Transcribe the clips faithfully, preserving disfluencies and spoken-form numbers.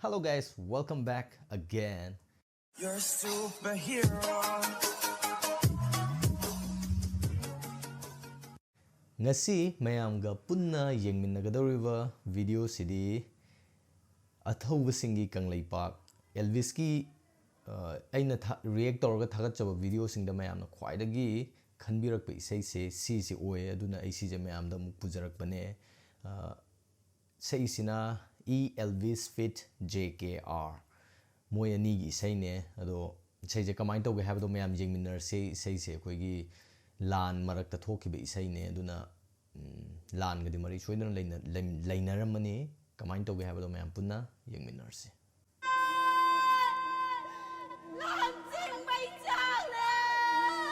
Hello guys, welcome back again. You're a superhero. ꯉꯁꯤ ꯃꯌꯥꯝꯒ ꯄꯨꯟꯅ ꯌꯦꯡꯃꯤꯟꯅꯒꯗꯧꯔꯤꯕ ꯚꯤꯗꯤꯑꯣꯁꯤꯗꯤ ꯑꯊꯧꯕꯁꯤꯡꯒꯤ ꯀꯪꯂꯩꯄꯥꯛ, ꯑꯦꯜꯚꯤꯁꯀꯤ, ꯑ, ꯑꯩꯅ ꯊꯥ- react ꯇꯧꯔꯒ ꯊꯥꯒꯠꯆꯕ ꯚꯤꯗꯤꯑꯣꯁꯤꯡꯗ ꯃꯌꯥꯝꯅ ꯈ꯭ꯋꯥꯏꯗꯒꯤ ꯈꯟꯕꯤꯔꯛꯄ ꯏꯁꯩꯁꯦ ꯁꯤꯁꯦ ꯑꯣꯏ꯫ ꯑꯗꯨꯅ ꯑꯩ ꯁꯤꯁꯦ ꯃꯌꯥꯝꯗ ꯑꯃꯨꯛ ꯄꯨꯖꯔꯛꯄꯅꯦ꯫ ꯑ, ꯁꯛꯏꯁꯤꯅ E Elvis feat J K R꯫ ꯃꯣꯏ ꯑꯅꯤꯒꯤ ꯏꯁꯩꯅꯦ꯫ ꯑꯗꯣ ꯏꯁꯩꯁꯦ ꯀꯃꯥꯏꯅ ꯇꯧꯒꯦ ꯍꯥꯏꯕꯗꯣ ꯃꯌꯥꯝ ꯌꯦꯡꯃꯤꯟꯅꯔꯁꯦ꯫ ꯏꯁꯩꯁꯦ ꯑꯩꯈꯣꯏꯒꯤ ꯂꯥꯟ ꯃꯔꯛꯇ ꯊꯣꯛꯈꯤꯕ ꯏꯁꯩꯅꯦ꯫ ꯑꯗꯨꯅ, ꯎꯝ, ꯂꯥꯟꯒꯗꯤ ꯃꯔꯤ ꯁꯣꯏꯗꯅ ꯂꯩꯅ- ꯂꯩ- ꯂꯩꯅꯔꯝꯃꯅꯤ꯫ ꯀꯃꯥꯏꯅ ꯇꯧꯒꯦ ꯍꯥꯏꯕꯗꯣ ꯃꯌꯥꯝ ꯄꯨꯟꯅ ꯌꯦꯡꯃꯤꯟꯅꯔꯁꯦ꯫ ꯂꯥꯟꯖꯤꯡ ꯃꯩ ꯆꯥꯛꯂꯦ꯫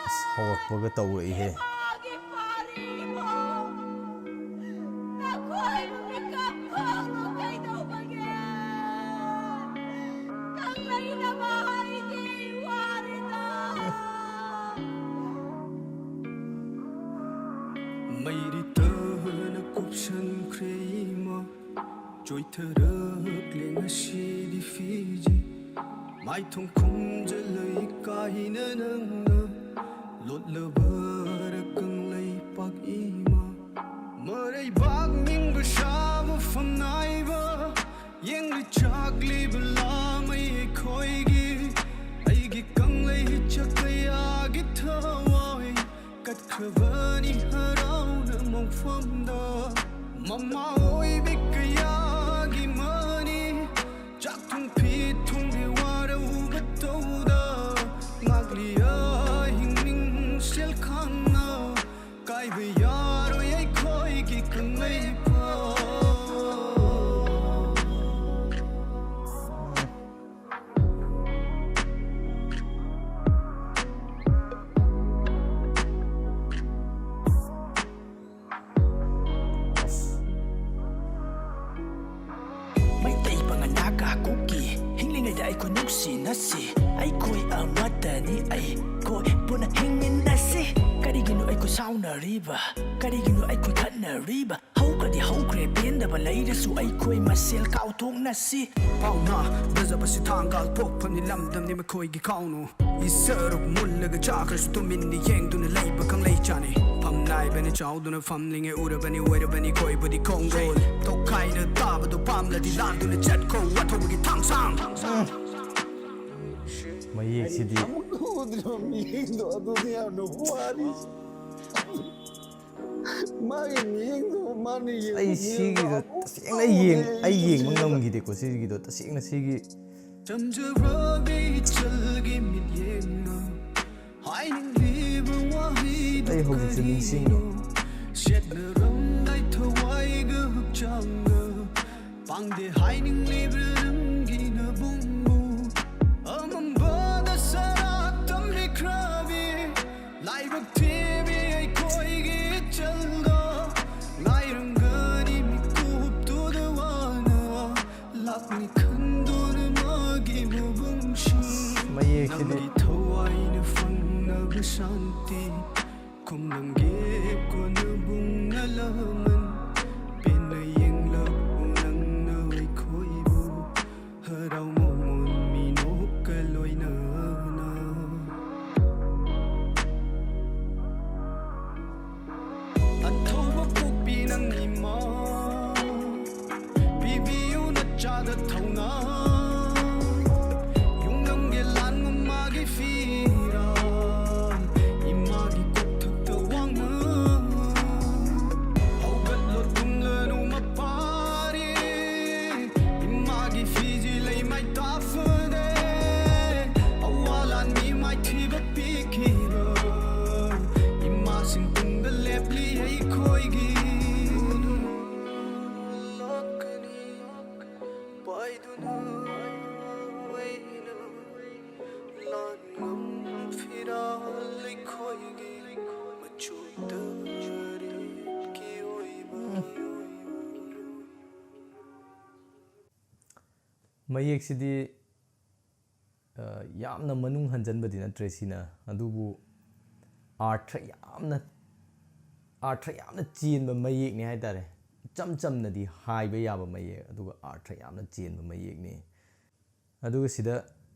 ꯑꯁ, ꯍꯧꯔꯛꯄꯒ ꯇꯧꯔꯛꯏꯍꯦ꯫ ꯏꯃꯥꯒꯤ ꯄꯥꯔꯤꯕꯣ? ꯅꯈꯣꯏꯕꯨ ꯃꯤꯀꯞ ꯈꯣꯡꯂꯨ ꯀꯩꯗꯧꯕꯒꯦ? ꯀꯪꯂꯩꯅꯕ ꯑꯩꯗꯤ ꯋꯥꯔꯦꯗ꯫ ꯃꯩꯔꯤ ꯇꯥꯅ ꯀꯨꯞꯁꯟꯈ꯭ꯔꯦ ꯏꯃꯥ, ꯆꯣꯏꯊꯔꯛꯂꯦ ꯉꯁꯤꯗꯤ ꯐꯤꯖꯤ꯫ ꯃꯥꯏꯊꯣꯡ ꯈꯨꯝꯖꯤꯜꯂ ꯏꯀꯥꯏꯅ ꯅꯪꯅ ꯂꯣꯠꯂꯕꯔ ꯀꯪꯂꯩꯄꯥꯛ ꯏꯃꯥ? ꯃꯔꯩꯕꯥꯛ ꯅꯤꯡꯕ ꯁꯥꯕ ꯐꯝꯅꯥꯏꯕ, ꯌꯦꯡꯂꯤ ꯆꯥꯛꯂꯤꯕ ꯂꯥꯃꯩ ꯑꯩꯈꯣꯏꯒꯤ꯫ ꯑꯩꯒꯤ ꯀꯪꯂꯩ ꯆꯥꯛ ꯀꯌꯥꯒꯤ ꯊꯋꯥꯏ ꯀꯠꯈ꯭ꯔꯕꯅꯤ ꯍꯔꯥꯎꯅ ꯃꯣꯡꯐꯝꯗ꯫ ꯃꯃꯥ ꯑꯣꯏꯕꯤ ꯀꯌꯥꯒꯤ ꯃꯅꯤ, ꯆꯥꯛ ꯊꯣꯡ ꯐꯤ ꯊꯣꯡꯕꯤ ꯋꯥꯔꯧꯕ ꯇꯧꯗ꯫ ꯉꯥꯛꯂꯤ ꯑꯍꯤꯡ ꯅꯤꯡꯁꯦꯜ ꯈꯥꯡꯅ, ꯀꯥꯏꯕ ꯌꯥꯔꯣꯏ ꯑꯩꯈꯣꯏꯒꯤ ꯀꯪꯂꯩꯄꯥꯛ꯫ ꯃꯩꯇꯩ ꯄꯥꯉꯟ ꯅꯥꯒꯥ ꯀꯨꯀꯤ ꯍꯤꯡꯂꯤꯉꯩꯗ ꯑꯩꯈꯣꯏ ꯅꯨꯡꯁꯤꯅꯁꯤ꯫ ꯑꯩꯈꯣꯏ ꯑꯃꯠꯇꯅꯤ, ꯑꯩꯈꯣꯏ ꯄꯨꯟꯅ ꯍꯤꯡꯃꯤꯟꯅꯁꯤ꯫ ꯀꯔꯤꯒꯤꯅꯣ ꯑꯩꯈꯣꯏ ꯁꯥꯎꯅꯔꯤꯕ? ꯀꯔꯤꯒꯤꯅꯣ ꯑꯩꯈꯣꯏ ꯈꯠꯅꯔꯤꯕ? ꯍꯧꯈ꯭ꯔꯗꯤ ꯍꯧꯈ꯭ꯔꯦ, ꯄꯦꯟꯗꯕ ꯂꯩꯔꯁꯨ ꯑꯩꯈꯣꯏ ꯃꯁꯦꯜ ꯀꯥꯎꯊꯣꯛꯅꯁꯤ꯫ ꯄꯥꯎꯅꯥ ꯐꯖꯕꯁꯤ ꯊꯥꯡꯒꯥꯜ ꯄꯣꯛꯐꯝꯅꯤ, ꯂꯝꯗꯝꯅꯤ ꯃꯈꯣꯏꯒꯤ ꯀꯥꯎꯅꯨ꯫ ꯏꯁꯔꯨꯛ ꯃꯨꯜꯂꯒ ꯆꯥꯈ꯭ꯔꯁꯨ ꯇꯨꯃꯤꯟꯅ ꯌꯦꯡꯗꯨꯅ ꯂꯩꯕ ꯀꯪꯂꯩ ꯆꯥꯅꯤ꯫ ꯐꯝ ꯅꯥꯏꯕꯅ ꯆꯥꯎꯗꯨꯅ ꯐꯝꯂꯤꯉꯩ ꯎꯔꯕꯅꯤ, ꯑꯣꯏꯔꯕꯅꯤ ꯀꯣꯏꯕꯨꯗꯤ ꯈꯣꯡꯗꯣꯜ꯫ ꯇꯣꯈꯥꯏꯅ ꯇꯥꯕꯗꯣ ꯄꯥꯝꯂꯗꯤ ꯂꯥꯟꯗꯨꯅ ꯆꯠꯈꯣ ꯋꯥꯊꯧꯕꯒꯤ ꯊꯥꯡꯁꯥꯡ꯫ ꯃꯌꯦꯛꯁꯤꯗꯤ꯫ ꯑꯃꯨꯛ ꯎꯗ꯭ꯔꯤꯕ ꯃꯤꯠꯌꯦꯡꯗꯣ ꯑꯗꯨꯅꯤ ꯌꯥꯝꯅ ꯋꯥꯔꯤꯁꯦ꯫ ꯃꯥꯒꯤ ꯃꯤꯠꯌꯦꯡꯗꯣ ꯃꯥꯅ ꯌꯦꯡꯕ ꯑꯩ ꯁꯤꯒꯤꯗꯣ ꯃꯤꯠꯌꯦꯡꯗꯣ ꯇꯁꯦꯡꯅ ꯑꯃꯨꯛ ꯌꯦꯡ-, ꯎꯗ꯭ꯔꯤ ꯑꯩ ꯌꯦꯡꯕ ꯑꯩꯁꯦ꯫ ꯉꯝꯈꯤꯗꯦꯀꯣ ꯁꯤꯒꯤꯗꯣ ꯇꯁꯦꯡꯅ ꯁꯤꯒꯤ꯫ ꯆꯝꯖꯕꯒꯤ ꯏꯆꯜꯒꯤ ꯃꯤꯠꯌꯦꯡꯅ ꯍꯥꯏꯅꯤꯡꯂꯤꯕ ꯋꯥꯍꯩꯗꯨ ꯑꯩ ꯍꯧꯖꯤꯛꯁꯨ ꯅꯤꯡꯁꯤꯡꯉꯤ꯫ ꯀꯔꯤꯅꯣ? ꯁꯦꯠꯅꯔꯝꯗꯥꯏ ꯊꯋꯥꯏꯒ ꯍꯛꯆꯥꯡꯒ ꯄꯥꯡꯗꯦ ꯍꯥꯏꯅꯤꯡꯂꯤꯕ꯭ꯔꯥ ꯅꯪꯒꯤ ꯅꯕꯨꯡꯕꯨ? ꯑꯃꯝꯕꯗ ꯁꯔꯥꯛ ꯇꯝꯕꯤꯈ꯭ꯔꯕꯤ ꯂꯥꯏꯕꯛ ꯊꯤꯕꯤ ꯑꯩꯈꯣꯏꯒꯤ ꯏꯆꯜꯗꯣ ꯉꯥꯏꯔꯝꯒꯅꯤ ꯃꯤꯀꯨꯞꯇꯨꯗ ꯋꯥꯅ꯫ ꯂꯥꯛꯅꯤ ꯈꯟꯗꯨꯅ ꯃꯥꯒꯤ ꯃꯕꯨꯡꯁꯤꯡ꯫ ꯃꯌꯦꯛꯁꯤꯗꯤ꯫ ꯅꯪꯒꯤ ꯊꯋꯥꯏꯅ ꯐꯪꯅꯕ ꯁꯥꯟꯇꯤ꯫ ꯈꯨꯝꯂꯝꯒꯦ ꯀꯣꯟꯅꯕꯨꯡ ꯅꯂꯃꯟ꯫ ꯄꯦꯟꯅ ꯌꯦꯡꯂꯛꯎ ꯅꯪꯅ ꯑꯩꯈꯣꯏꯕꯨ꯫ ꯍꯔꯥꯎ ꯃꯃꯣꯟ ꯃꯤꯅꯣꯛꯀ ꯂꯣꯏꯅꯅ꯫ ꯑꯊꯧꯕ ꯄꯣꯛꯄꯤ ꯅꯪ ꯏꯃꯥ, ꯄꯤꯕꯤꯌꯨ ꯅꯆꯥꯗ ꯊꯧꯅꯥ꯫ ꯌꯨꯝꯂꯝꯒꯤ ꯂꯥꯟ ꯃꯃꯥꯒꯤ ꯐꯤꯔꯥꯜ, ꯏꯃꯥꯒꯤ ꯀꯣꯛꯊꯛꯇ ꯋꯥꯡꯅ꯫ ꯍꯧꯒꯠꯂꯣ ꯇꯨꯝꯂꯅꯨ ꯃꯄꯥꯔꯤ, ꯏꯃꯥꯒꯤ ꯐꯤꯖꯤ ꯂꯩꯃꯥꯏ ꯇꯥꯐꯗꯦ꯫ ꯑꯋꯥ ꯂꯥꯟ ꯃꯤ ꯃꯥꯏꯊꯤꯕ ꯄꯤꯈꯤꯕ ꯏꯃꯥꯁꯤꯡ ꯇꯨꯡꯗ ꯂꯦꯞꯂꯤ ꯑꯩꯈꯣꯏꯒꯤ꯫ ꯂꯥꯛꯀꯅꯤ ꯄꯥꯏꯗꯨꯅ ꯑꯩꯅ ꯂꯥꯟꯉꯝ ꯐꯤꯔꯥꯜ ꯑꯩꯈꯣꯏꯒꯤ ꯃꯆꯨꯗ ꯔꯦꯞꯀꯤ ꯑꯣꯏꯕ꯫ ꯃꯌꯦꯛꯁꯤꯗꯤ, ꯑ, ꯌꯥꯝꯅ ꯃꯅꯨꯡ ꯍꯟꯖꯟꯕꯗꯤ ꯅꯠꯇ꯭ꯔꯦ ꯁꯤꯅ, ꯑꯗꯨꯕꯨ ꯑꯥꯔꯊ ꯌꯥꯝꯅ ꯑꯥꯔꯊ ꯌꯥꯝꯅ ꯆꯦꯟꯕ ꯃꯌꯦꯛꯅꯤ ꯍꯥꯏꯇꯥꯔꯦ꯫ ꯏꯆꯝ ꯆꯝꯅꯗꯤ ꯍꯥꯏꯕ ꯌꯥꯕ ꯃꯌꯦꯛ, ꯑꯗꯨꯒ ꯑꯥꯔꯊ ꯌꯥꯝꯅ ꯆꯦꯟꯕ ꯃꯌꯦꯛꯅꯤ꯫ ꯑꯗꯨꯒ ꯁꯤꯗ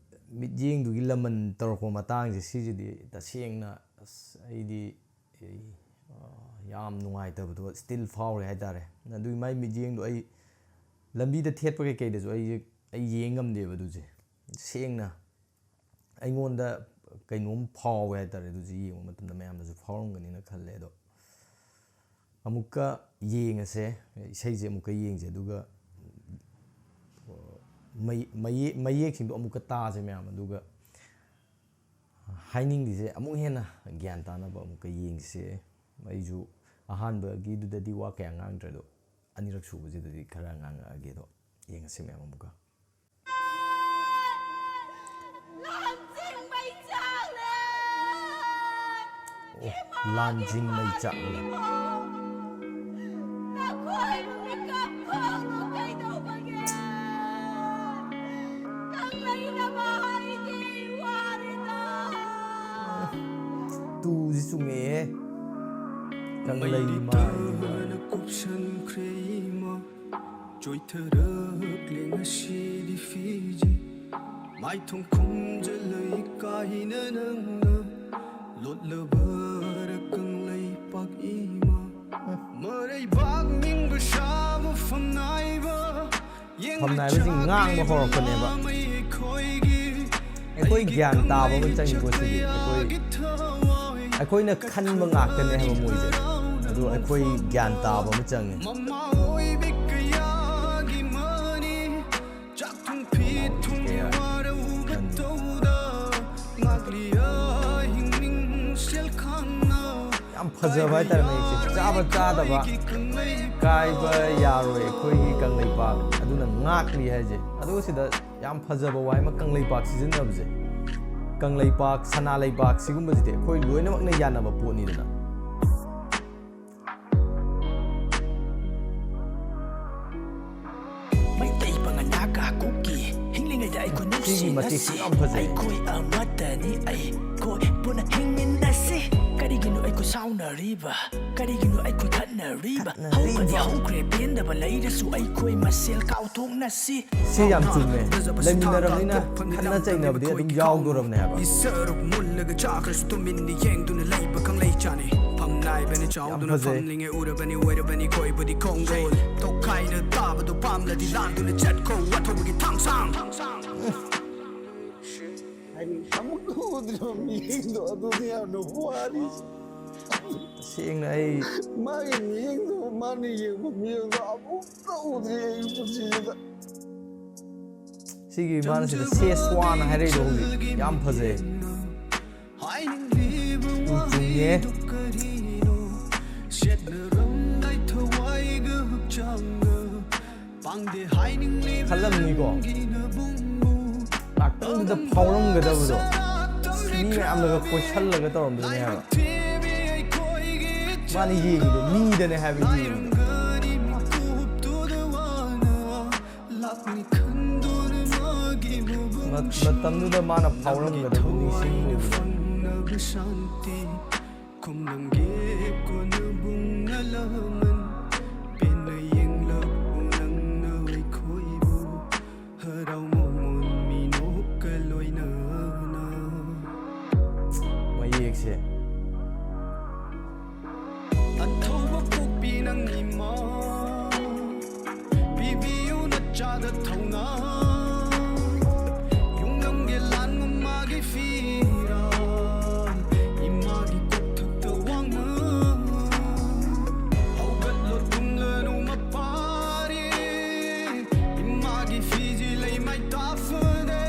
ꯃꯤꯠꯌꯦꯡꯗꯨꯒꯤ ꯂꯃꯟ ꯇꯧꯔꯛꯄ ꯃꯇꯥꯡꯁꯦ, ꯁꯤꯁꯤꯗꯤ ꯇꯁꯦꯡꯅ ꯑꯁ ꯑꯩꯗꯤ, ꯑꯩ, ꯑ, ꯌꯥꯝ ꯅꯨꯡꯉꯥꯏꯇꯕꯗꯣ ꯁ꯭ꯇꯤꯜ ꯐꯥꯎꯔꯦ ꯍꯥꯏꯇꯥꯔꯦ꯫ ꯑꯗꯨꯒꯤ ꯃꯥꯏ ꯃꯤꯠꯌꯦꯡꯗꯣ ꯑꯩ ꯂꯝꯕꯤꯗ ꯊꯦꯠꯄ ꯀꯩꯀꯩꯗꯁꯨ ꯑꯩꯁꯦ, ꯑꯩ ꯌꯦꯡ ꯉꯝꯗꯦꯕ ꯑꯗꯨꯁꯦ꯫ ꯁꯦꯡꯅ ꯑꯩꯉꯣꯟꯗ ꯀꯩꯅꯣꯝ ꯐꯥꯎꯋꯦ ꯍꯥꯏꯇꯥꯔꯦ ꯑꯗꯨꯁꯦ ꯌꯦꯡꯕ ꯃꯇꯝꯗ꯫ ꯃꯌꯥꯝꯗꯁꯨ ꯐꯥꯎꯔꯝꯒꯅꯤꯅ ꯈꯜꯂꯦ꯫ ꯑꯗꯣ ꯑꯃꯨꯛꯀ ꯌꯦꯡꯉꯁꯦ, ꯏꯁꯩꯁꯦ ꯑꯃꯨꯛꯀ ꯌꯦꯡꯁꯦ, ꯑꯗꯨꯒ ꯃꯌꯦ-, ꯃꯌꯦ-, ꯃꯌꯦꯛꯁꯤꯡꯗꯣ ꯑꯃꯨꯛꯀ ꯇꯥꯁꯦ ꯃꯌꯥꯝ, ꯑꯗꯨꯒ ꯍꯥꯏꯅꯤꯡꯂꯤꯁꯦ ꯑꯃꯨꯛ ꯍꯦꯟꯅ ꯒ꯭ꯌꯥꯟ ꯇꯥꯅꯕ ꯑꯃꯨꯛꯀ ꯌꯦꯡꯁꯦ꯫ ꯑꯩꯁꯨ ꯑꯍꯥꯟꯕꯒꯤꯗꯨꯗꯗꯤ ꯋꯥ ꯀꯌꯥ ꯉꯥꯡꯗ꯭ꯔꯦ, ꯑꯗꯣ ꯑꯅꯤꯔꯛ ꯁꯨꯕꯁꯤꯗꯗꯤ ꯈꯔ ꯉꯥꯡꯉꯛꯑꯒꯦ꯫ ꯑꯗꯣ ꯌꯦꯡꯉꯁꯤ ꯃꯌꯥꯝ ꯑꯃꯨꯛꯀ꯫ ꯂꯥꯟꯖꯤꯡ ꯃꯩ ꯆꯥꯛꯂꯦ! ꯑꯣ, ꯂꯥꯟꯖꯤꯡ ꯃꯩ ꯆꯥꯛꯂꯦ꯫ ꯅꯈꯣꯏꯕꯨ ꯃꯤꯀꯞ ꯊꯣꯛꯂꯨ ꯀꯩꯗꯧꯕꯒꯦ? ꯀꯪꯂꯩ ꯅꯃꯥ ꯑꯩꯗꯤ ꯋꯥꯔꯦꯗ꯫ ꯇꯨꯁꯤ ꯆꯨꯝꯃꯦꯍꯦ꯫ ꯀꯪꯂꯩ ꯃꯩꯗꯤ ꯏꯃꯥ ꯑꯩꯗꯤ ꯋꯥꯔꯦ꯫ ꯇꯥꯅ ꯀꯨꯞꯁꯟꯈ꯭ꯔꯦ ꯏꯃꯥ꯫ ꯆꯣꯏꯊꯔꯛꯂꯦ ꯉꯁꯤꯗꯤ ꯐꯤꯖꯤ꯫ ꯃꯥꯏꯊꯣꯡ ꯈꯨꯝꯖꯜꯂ ꯏꯀꯥꯏꯅ ꯅꯪꯅ ꯂꯣꯠꯂꯕꯔ ꯀꯪꯂꯩꯄꯥꯛ ꯏꯃꯥ? ꯃꯔꯩꯕꯥꯛ ꯅꯤꯡꯕ ꯁꯥꯕ ꯐꯝꯅꯥꯏꯕ, ꯌꯦꯡꯅ ꯐꯝꯅꯥꯏꯕꯁꯤꯡ ꯉꯥꯡꯕ ꯆꯥꯛꯂꯤ ꯍꯧꯔꯛꯄꯅꯦꯕ꯫ ꯃꯃꯩ ꯑꯩꯈꯣꯏꯒꯤ꯫ ꯑꯩꯈꯣꯏ ꯒ꯭ꯌꯥꯟ ꯇꯥꯕ ꯑꯃ ꯆꯪꯉꯤꯀꯣ ꯁꯤꯗꯤ꯫ ꯑꯩꯈꯣꯏ, ꯑꯩꯈꯣꯏꯅ ꯈꯟꯕ ꯉꯥꯛꯇꯅꯦ ꯍꯥꯏꯕ ꯃꯣꯏꯁꯦ꯫ ꯑꯗꯨ ꯑꯩꯈꯣꯏ ꯒ꯭ꯌꯥꯟ ꯇꯥꯕ ꯑꯃ ꯆꯪꯉꯤ꯫ ꯃꯃꯥ ꯑꯣꯏꯕꯤ ꯀꯌꯥꯒꯤ ꯃꯅꯤ, ꯆꯥꯛ ꯊꯨꯝ ꯐꯤ ꯊꯨꯝ ꯀꯌꯥ ꯋꯥꯔꯧꯕ ꯃꯅꯤ꯫ ꯇꯧꯗ, ꯉꯥꯛꯂꯤꯌꯥ ꯍꯤꯡꯅꯤꯡ ꯁꯦꯜ ꯈꯥꯡꯅ꯫ ꯌꯥꯝ ꯐꯖꯕ ꯍꯥꯏꯇꯥꯔꯦ ꯃꯌꯦꯛꯁꯦ꯫ ꯆꯥꯕ ꯆꯥꯗꯕ ꯀꯥꯏꯕ ꯌꯥꯔꯣꯏ ꯑꯩꯈꯣꯏꯒꯤ ꯀꯪꯂꯩꯄꯥꯛ, ꯑꯗꯨꯅ ꯉꯥꯛꯂꯤ ꯍꯥꯏꯁꯦ꯫ ꯑꯗꯨꯒ ꯁꯤꯗ ꯌꯥꯝ ꯐꯖꯕ ꯋꯥꯍꯩ ꯑꯃ, ꯀꯪꯂꯩꯄꯥꯛ ꯁꯤꯖꯤꯟꯅꯕꯁꯦ꯫ ꯀꯪꯂꯩꯄꯥꯛ, ꯁꯅꯥ ꯂꯩꯕꯥꯛ ꯁꯤꯒꯨꯝꯕꯁꯤꯗꯤ ꯑꯩꯈꯣꯏ ꯂꯣꯏꯅꯃꯛꯅ ꯌꯥꯅꯕ ꯄꯣꯠꯅꯤꯗꯅ꯫ ꯃꯩꯇꯩ, ꯄꯥꯉꯟ, ꯅꯥꯒꯥ, ꯀꯨꯀꯤ ꯍꯤꯡꯂꯤꯉꯩꯗ ꯑꯩꯈꯣꯏꯅ ꯁꯤꯒꯤ ꯃꯇꯦꯛꯁꯤ ꯌꯥꯝ ꯐꯖꯩ꯫ ꯑꯩꯈꯣꯏ ꯑꯃꯠꯇꯅꯤ, ꯑꯩꯈꯣꯏ ꯄꯨꯟꯅ ꯍꯤꯡꯃꯤꯟꯅꯁꯤ꯫ ꯀꯔꯤꯒꯤꯅꯣ ꯑꯩꯈꯣꯏ ꯁꯥꯎꯅꯔꯤꯕ? ꯀꯔꯤꯒꯤꯅꯣ ꯑꯩꯈꯣꯏ ꯈꯠꯅꯔꯤꯕ? ꯈꯠꯅꯔꯤꯕ꯫ ꯍꯧꯕꯗꯤ ꯍꯧꯈ꯭ꯔꯦ, ꯄꯦꯟꯗꯕ ꯂꯩꯔꯁꯨ ꯑꯩꯈꯣꯏ ꯃꯁꯦꯜ ꯀꯥꯎꯊꯣꯛꯅꯁꯤ꯫ ꯁꯤ ꯌꯥꯝ ꯆꯨꯝꯃꯦ꯫ ꯂꯩꯃꯤꯟꯅꯔꯕꯅꯤꯅ ꯈꯠꯅ ꯆꯩꯅꯕꯗꯤ ꯑꯗꯨꯝ ꯌꯥꯎꯗꯣꯔꯕꯅꯦ ꯍꯥꯏꯕ꯫ ꯏꯁꯔꯨꯛ ꯃꯨꯜꯂꯒ ꯆꯥꯈ꯭ꯔꯁꯨ ꯇꯨꯃꯤꯟꯅ ꯌꯦꯡꯗꯨꯅ ꯂꯩꯕ ꯀꯪꯂꯩ ꯆꯥꯅꯤ꯫ ꯐꯝ ꯅꯥꯏꯕꯅ ꯆꯥꯎꯗꯨꯅ ꯌꯥꯝ ꯐꯖꯩ꯫ ꯐꯝꯅꯤꯡꯉꯦ ꯎꯔꯕꯅꯤ ꯑꯣꯏꯔꯕꯅꯤ ꯀꯣꯏꯕꯗꯤ ꯈꯣꯡꯒꯣꯜ꯫ ꯇꯣꯈꯥꯏꯅ ꯇꯥꯕꯗꯣ ꯄꯥꯝꯂꯗꯤ ꯂꯥꯟꯗꯨꯅ ꯆꯠꯈꯣ ꯋꯥꯊꯧꯕꯒꯤ ꯊꯥꯡꯁꯥꯡ꯫ ꯍꯥꯏꯗꯤ ꯑꯃꯨꯛ ꯎꯗ꯭ꯔꯤꯕ ꯃꯤꯁꯤꯡꯗꯣ ꯑꯗꯨꯅꯤ ꯌꯥꯝꯅ ꯋꯥꯔꯤꯁꯦ꯫ ꯁꯦꯡꯅ ꯑꯩ ꯃꯥꯒꯤ ꯃꯤꯠꯌꯦꯡꯗꯣ, ꯃꯥꯅ ꯌꯦꯡꯕ ꯃꯤꯠꯌꯦꯡꯗꯣ ꯑꯃꯨꯛꯇ ꯎꯗ꯭ꯔꯤ ꯑꯩꯒꯤ ꯄꯨꯟꯁꯤꯁꯤꯗ꯫ ꯁꯤꯒꯤ ꯃꯥꯅ ꯁꯤꯗ ꯁꯦꯁ꯭ꯋꯥꯟ ꯍꯥꯏꯔꯛꯏꯗꯣ ꯍꯧꯖꯤꯛ ꯌꯥꯝ ꯐꯖꯩ꯫ ꯇꯨ ꯆꯨꯝꯉꯦ꯫ ꯈꯜꯂꯝꯅꯤꯀꯣ꯫ ꯉꯥꯛꯇꯪꯗꯨꯗ ꯐꯥꯎꯔꯝꯒꯗꯕꯗꯣ꯫ ꯃꯤ ꯃꯌꯥꯝꯅꯒ ꯀꯣꯏꯁꯜꯂꯒ ꯇꯧꯔꯝꯗꯣꯏꯅꯦ ꯍꯥꯏꯕ꯫ ꯃꯥꯅ ꯌꯦꯡꯉꯤꯗꯣ ꯃꯤꯗꯅꯦ ꯍꯥꯏꯕ ꯌꯦꯡꯉꯤꯗꯣ꯫ ꯃ-, ꯃꯇꯝꯗꯨꯗ ꯃꯥꯅ ꯐꯥꯎꯔꯝꯒꯗꯕ ꯅꯤꯡꯁꯤꯡꯉꯨꯕꯗꯣ꯫ ꯈꯨꯝꯂꯝꯒꯦ ꯀꯣꯟꯅ ꯕꯨꯡ ꯑꯂꯃꯟ꯫ ꯄꯦꯟꯅ ꯌꯦꯡꯂꯛꯎ ꯅꯪꯅ ꯑꯩꯈꯣꯏꯕꯨ꯫ ꯍꯔꯥꯎ ꯃꯃꯣꯟ ꯃꯤꯅꯣꯛꯀ ꯂꯣꯏꯅꯅ꯫ ꯃꯌꯦꯛꯁꯦ꯫ ꯑꯊꯧꯕ ꯄꯣꯛꯄꯤ ꯅꯪ ꯏꯃꯥ꯫ ꯄꯤꯕꯤꯌꯨ ꯅꯆꯥꯗ ꯊꯧꯅꯥ꯫ ꯌꯨꯝꯂꯝꯒꯤ ꯂꯥꯟ ꯃꯃꯥꯒꯤ ꯐꯤꯔꯥꯜ꯫ ꯏꯃꯥꯒꯤ ꯀꯣꯛꯊꯛꯇ ꯋꯥꯡꯅ꯫ ꯍꯧꯒꯠꯂꯣ ꯇꯨꯝꯂꯅꯨ ꯃꯄꯥꯔꯤ꯫ ꯏꯃꯥꯒꯤ ꯐꯤꯖꯤ ꯂꯩꯃꯥꯏ ꯇꯥꯐꯗꯦ꯫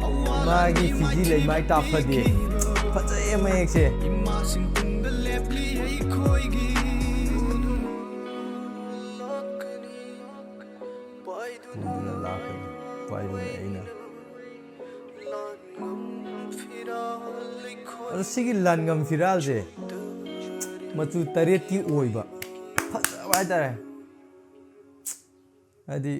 ꯑꯋꯥ ꯏꯃꯥꯒꯤ ꯂꯥꯟꯒꯤ ꯐꯤꯖꯤ ꯂꯩꯃꯥꯏ ꯃꯥꯏꯊꯤꯕ ꯇꯥꯐꯗꯦ꯫ ꯄꯤꯈꯤꯕ꯫ ꯐꯖꯩꯌꯦ ꯃꯌꯦꯛꯁꯦ꯫ ꯏꯃꯥꯁꯤꯡ ꯇꯨꯡꯗ ꯂꯦꯞꯂꯤ ꯑꯩꯈꯣꯏꯒꯤ꯫ ꯂꯥꯛꯀꯅꯤ꯫ ꯄꯥꯏꯗꯨꯅ ꯂꯥꯛꯀꯅꯤ꯫ ꯄꯥꯏꯗꯨꯅ ꯑꯩꯅ꯫ ꯑꯗꯣ ꯁꯤꯒꯤ ꯂꯥꯟꯉꯝ ꯐꯤꯔꯥꯜꯁꯦ ꯃꯆꯨ ꯇꯔꯦꯠꯀꯤ ꯑꯣꯏꯕ ꯐꯖꯕ ꯍꯥꯏꯇꯥꯔꯦ꯫ ꯍꯥꯏꯗꯤ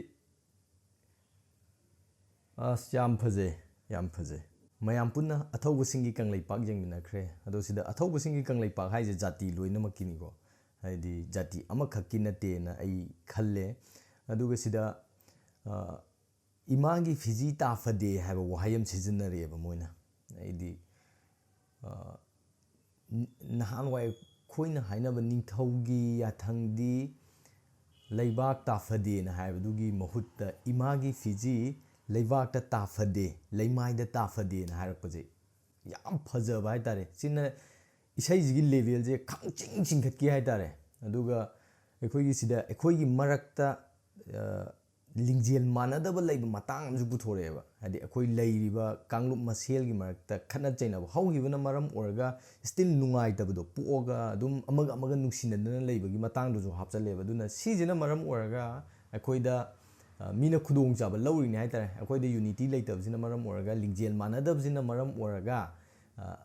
ꯑꯁ, ꯌꯥꯝ ꯐꯖꯩ, ꯌꯥꯝ ꯐꯖꯩ꯫ ꯃꯌꯥꯝ ꯄꯨꯟꯅ ꯑꯊꯧꯕꯁꯤꯡꯒꯤ ꯀꯪꯂꯩꯄꯥꯛ ꯌꯦꯡꯃꯤꯟꯅꯈ꯭ꯔꯦ꯫ ꯑꯗꯣ ꯁꯤꯗ ꯑꯊꯧꯕꯁꯤꯡꯒꯤ ꯀꯪꯂꯩꯄꯥꯛ ꯍꯥꯏꯁꯦ ꯖꯥꯇꯤ ꯂꯣꯏꯅꯃꯛꯀꯤꯅꯤꯀꯣ, ꯍꯥꯏꯗꯤ ꯖꯥꯇꯤ ꯑꯃꯈꯛꯀꯤ ꯅꯠꯇꯦꯅ ꯑꯩ ꯈꯜꯂꯦ꯫ ꯑꯗꯨꯒ ꯁꯤꯗ, ꯑ, "ꯏꯃꯥꯒꯤ ꯐꯤꯖꯤ ꯇꯥꯐꯗꯦ" ꯍꯥꯏꯕ ꯋꯥꯍꯩ ꯑꯃ ꯁꯤꯖꯤꯟꯅꯔꯛꯑꯦꯕ ꯃꯣꯏꯅ꯫ ꯍꯥꯏꯗꯤ, ꯑ, ꯅ-, ꯅꯍꯥꯟꯋꯥꯏ ꯑꯩꯈꯣꯏꯅ ꯍꯥꯏꯅꯕ "ꯅꯤꯡꯊꯧꯒꯤ ꯌꯥꯊꯪꯗꯤ ꯂꯩꯕꯥꯛ ꯇꯥꯐꯗꯦꯅ" ꯍꯥꯏꯕꯗꯨꯒꯤ ꯃꯍꯨꯠꯇ "ꯏꯃꯥꯒꯤ ꯐꯤꯖꯤ ꯂꯩꯕꯥꯛꯇ ꯇꯥꯐꯗꯦ, ꯂꯩꯃꯥꯏꯗ ꯇꯥꯐꯗꯦꯅ" ꯍꯥꯏꯔꯛꯄꯁꯦ ꯌꯥꯝ ꯐꯖꯕ ꯍꯥꯏꯇꯥꯔꯦ꯫ ꯁꯤꯅ ꯏꯁꯩꯁꯤꯒꯤ ꯂꯦꯚꯦꯜꯁꯦ ꯈꯪꯆꯤꯡ ꯆꯤꯡꯈꯠꯈꯤ ꯍꯥꯏꯇꯥꯔꯦ꯫ ꯑꯗꯨꯒ ꯑꯩꯈꯣꯏꯒꯤ ꯁꯤꯗ ꯑꯩꯈꯣꯏꯒꯤ ꯃꯔꯛꯇ, ꯑ, ꯂꯤꯡꯖꯦꯜ ꯃꯥꯟꯅꯗꯕ ꯂꯩꯕ ꯃꯇꯥꯡ ꯑꯃꯁꯨ ꯄꯨꯊꯣꯔꯛꯑꯦꯕ꯫ ꯍꯥꯏꯗꯤ ꯑꯩꯈꯣꯏ ꯂꯩꯔꯤꯕ ꯀꯥꯡꯂꯨꯞ ꯃꯁꯦꯜꯒꯤ ꯃꯔꯛꯇ ꯈꯠꯅ ꯆꯩꯅꯕ ꯍꯧꯈꯤꯕꯅ ꯃꯔꯝ ꯑꯣꯏꯔꯒ still ꯅꯨꯡꯉꯥꯏꯇꯕꯗꯣ ꯄꯣꯛꯑꯒ ꯑꯗꯨꯝ ꯑꯃꯒ ꯑꯃꯒ ꯅꯨꯡꯁꯤꯅꯗꯅ ꯂꯩꯕꯒꯤ ꯃꯇꯥꯡꯗꯨꯁꯨ ꯍꯥꯞꯆꯜꯂꯦꯕ꯫ ꯑꯗꯨꯅ ꯁꯤꯁꯤꯅ ꯃꯔꯝ ꯑꯣꯏꯔꯒ ꯑꯩꯈꯣꯏꯗ, ꯑ, ꯃꯤꯅ ꯈꯨꯗꯣꯡꯆꯥꯕ ꯂꯧꯔꯤꯅꯤ ꯍꯥꯏꯇꯥꯔꯦ꯫ ꯑꯩꯈꯣꯏꯗ unity ꯂꯩꯇꯕꯁꯤꯅ ꯃꯔꯝ ꯑꯣꯏꯔꯒ, ꯂꯤꯡꯖꯦꯜ ꯃꯥꯟꯅꯗꯕꯁꯤꯅ ꯃꯔꯝ ꯑꯣꯏꯔꯒ, ꯑ,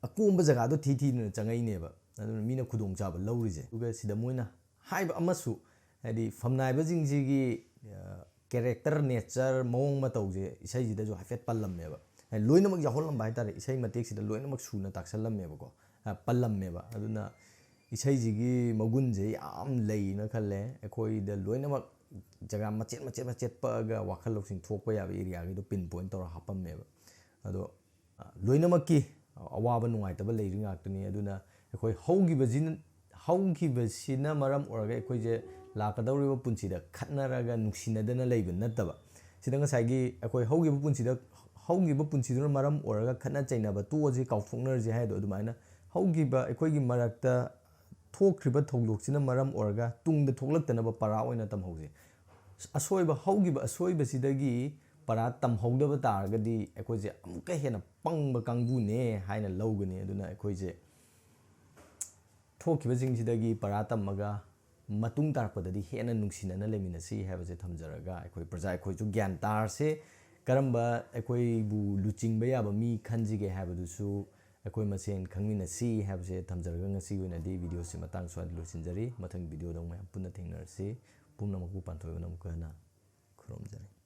ꯑꯀꯣꯝꯕ ꯖꯒꯥꯗꯣ ꯊꯤ ꯊꯤꯗꯨꯅ ꯆꯪꯉꯛꯏꯅꯦꯕ꯫ ꯑꯗꯨꯅ ꯃꯤꯅ ꯈꯨꯗꯣꯡꯆꯥꯕ ꯂꯧꯔꯤꯁꯦ꯫ ꯑꯗꯨꯒ ꯁꯤꯗ ꯃꯣꯏꯅ ꯍꯥꯏꯕ ꯑꯃꯁꯨ, ꯍꯥꯏꯗꯤ ꯐꯝꯅꯥꯏꯕꯁꯤꯡꯁꯤꯒꯤ, ꯑ, character, nature, ꯃꯑꯣꯡ ꯃꯇꯧꯁꯦ ꯏꯁꯩꯁꯤꯗꯁꯨ ꯍꯥꯏꯐꯦꯠ ꯄꯜꯂꯝꯃꯦꯕ꯫ ꯍꯥꯏꯗꯤ ꯂꯣꯏꯅꯃꯛ ꯌꯥꯎꯍꯜꯂꯝꯕ ꯍꯥꯏꯇꯥꯔꯦ, ꯏꯁꯩ ꯃꯇꯦꯛꯁꯤꯗ ꯂꯣꯏꯅꯃꯛ ꯁꯨꯅ ꯇꯥꯛꯁꯜꯂꯝꯃꯦꯕꯀꯣ, ꯑ, ꯄꯜꯂꯝꯃꯦꯕ꯫ ꯑꯗꯨꯅ ꯏꯁꯩꯁꯤꯒꯤ ꯃꯒꯨꯟꯁꯦ ꯌꯥꯝ ꯂꯩꯅ ꯈꯜꯂꯦ꯫ ꯑꯩꯈꯣꯏꯗ ꯂꯣꯏꯅꯃꯛ ꯖꯒꯥ ꯃꯆꯦꯠ ꯃꯆꯦꯠ ꯃꯆꯦꯠ ꯄꯛꯑꯒ ꯋꯥꯈꯜ ꯂꯧꯁꯤꯡ ꯊꯣꯛꯄ ꯌꯥꯕ areaꯒꯤꯗꯣ pin point ꯇꯧꯔ ꯍꯥꯞꯄꯝꯃꯦꯕ꯫ ꯑꯗꯣ, ꯑ, ꯂꯣꯏꯅꯃꯛꯀꯤ ꯑꯋꯥꯕ ꯅꯨꯡꯉꯥꯏꯇꯕ ꯂꯩꯔꯤ ꯉꯥꯛꯇꯅꯤ꯫ ꯑꯗꯨꯅ ꯑꯩꯈꯣꯏ ꯍꯧꯈꯤꯕꯁꯤꯅ, ꯍꯧꯈꯤꯕꯁꯤꯅ ꯃꯔꯝ ꯑꯣꯏꯔꯒ ꯑꯩꯈꯣꯏꯁꯦ ꯂꯥꯛꯀꯗꯧꯔꯤꯕ ꯄꯨꯟꯁꯤꯗ ꯈꯠꯅꯔꯒ ꯅꯨꯡꯁꯤꯅꯗꯅ ꯂꯩꯕ ꯅꯠꯇꯕ, ꯁꯤꯗ ꯉꯁꯥꯏꯒꯤ ꯑꯩꯈꯣꯏ ꯍꯧꯈꯤꯕ ꯄꯨꯟꯁꯤꯗ, ꯍꯧꯈꯤꯕ ꯄꯨꯟꯁꯤꯗꯨꯅ ꯃꯔꯝ ꯑꯣꯏꯔꯒ ꯈꯠꯅ ꯆꯩꯅꯕ ꯇꯣꯛꯑꯁꯤ, ꯀꯥꯎꯊꯣꯛꯅꯔꯁꯤ ꯍꯥꯏꯗꯣ, ꯑꯗꯨꯃꯥꯏꯅ ꯍꯧꯈꯤꯕ ꯑꯩꯈꯣꯏꯒꯤ ꯃꯔꯛꯇ ꯊꯣꯛꯈ꯭ꯔꯤꯕ ꯊꯧꯗꯣꯛꯁꯤꯅ ꯃꯔꯝ ꯑꯣꯏꯔꯒ ꯇꯨꯡꯗ ꯊꯣꯛꯂꯛꯇꯅꯕ ꯄꯔꯥ ꯑꯣꯏꯅ ꯇꯝꯍꯧꯁꯦ꯫ ꯑꯁꯣꯏꯕ, ꯍꯧꯈꯤꯕ ꯑꯁꯣꯏꯕꯁꯤꯗꯒꯤ ꯄꯔꯥ ꯇꯝꯍꯧꯗꯕ ꯇꯥꯔꯒꯗꯤ ꯑꯩꯈꯣꯏꯁꯦ ꯑꯃꯨꯛꯀ ꯍꯦꯟꯅ ꯄꯪꯕ ꯀꯥꯡꯕꯨꯅꯦ ꯍꯥꯏꯅ ꯂꯧꯒꯅꯤ꯫ ꯑꯗꯨꯅ ꯑꯩꯈꯣꯏꯁꯦ ꯊꯣꯛꯈꯤꯕꯁꯤꯡꯁꯤꯗꯒꯤ ꯄꯔꯥ ꯇꯝꯃꯒ ꯃꯇꯨꯡ ꯇꯥꯔꯛꯄꯗꯗꯤ ꯍꯦꯟꯅ ꯅꯨꯡꯁꯤꯅꯅ ꯂꯩꯃꯤꯟꯅꯁꯤ ꯍꯥꯏꯕꯁꯦ ꯊꯝꯖꯔꯒ, ꯑꯩꯈꯣꯏ ꯄ꯭ꯔꯖꯥ ꯑꯩꯈꯣꯏꯁꯨ ꯒ꯭ꯌꯥꯟ ꯇꯥꯔꯁꯦ, ꯀꯔꯝꯕ ꯑꯩꯈꯣꯏꯕꯨ ꯂꯨꯆꯤꯡꯕ ꯌꯥꯕ ꯃꯤ ꯈꯟꯁꯤꯒꯦ ꯍꯥꯏꯕꯗꯨꯁꯨ ꯑꯩꯈꯣꯏ ꯃꯁꯦꯟ ꯈꯪꯃꯤꯟꯅꯁꯤ ꯍꯥꯏꯕꯁꯦ ꯊꯝꯖꯔꯒ, ꯉꯁꯤꯒꯤ ꯑꯣꯏꯅꯗꯤ videoꯁꯤ ꯃꯇꯥꯡ ꯁ꯭ꯋꯥꯏꯗ ꯂꯣꯏꯁꯤꯟꯖꯔꯤ꯫ ꯃꯊꯪ videoꯗ ꯑꯃꯨꯛ ꯃꯌꯥꯝ ꯄꯨꯟꯅ ꯊꯦꯡꯅꯔꯁꯤ꯫ ꯄꯨꯝꯅꯃꯛꯄꯨ ꯄꯥꯟꯊꯣꯏꯕꯅ ꯑꯃꯨꯛꯀ ꯍꯟꯅ ꯈꯨꯔꯨꯝꯖꯔꯤ꯫